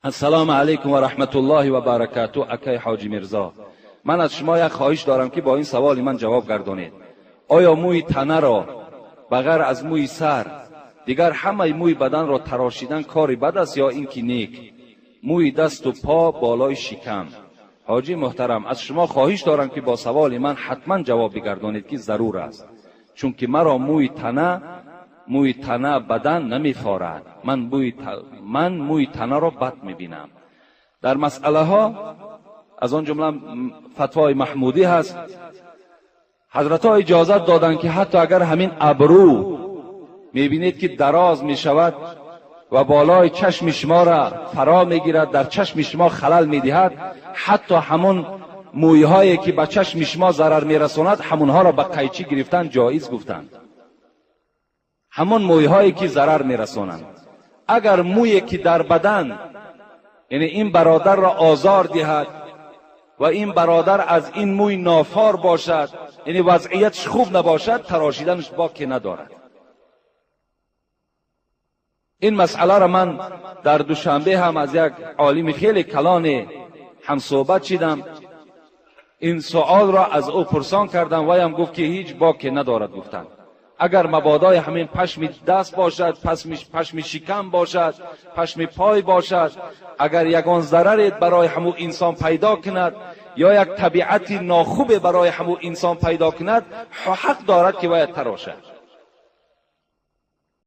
Ассалому алайкум ва раҳматуллоҳи ва баракатуҳ. Акай Ҳоҷи Мирзо, ман аз шумо як хоҳиш дорам, ки бо ин саволи ман ҷавоб гардонед. Оё мӯи танаро ба ғайр аз мӯи сар дигар ҳамаи мӯи баданро тарошидан кори бад аст ё ин ки нек? Мӯи дасту по, болои шикам. Ҳоҷи муҳтарам, аз шумо хоҳиш дорам, ки бо саволи ман ҳатман ҷавоб бигардонед, ки зарур аст, чунки маро мӯи тана бадан намефорад. Ман мӯи танаро бад мебинам. Дар масъалаҳо, аз он ҷумла фатвои Маҳмудӣ ҳаст, ҳазратҳо иҷозат доданд, ки ҳатто агар ҳамин абрӯ мебинед, ки дароз мешавад ва болои чашми шуморо фаро мегирад, дар чашми шумо халал медиҳад, ҳатто ҳамон мӯйҳое ки ба чашми шумо зарар мерасонад, ҳамонҳоро ба қайчӣ гирифтан ҷоиз гуфтанд. Ҳамон мӯйҳое ки зарар мерасонанд. Агар мӯе ки дар бадан, яъне ин бародарро озор диҳад ва ин бародар аз ин мӯй нофор бошад, яъне вазъиятш хуб набошад, тарошиданаш боке надорад. Ин масъаларо ман дар Душанбе ҳам аз як олими хеле калоне ҳамсӯҳбат шидам, ин суолро аз ӯ пурсон кардам, ваям гуфт, ки ҳеҷ боке надорад. Гуфтанд, агар мабодои ҳамин пашми даст бошад, пашми шикам бошад, пашми пой бошад, агар ягон зараре барои ҳамун инсон пайдо кунад ё як табиати нохубе барои ҳамун инсон пайдо кунад, ҳақ дорад, ки бояд тарошад.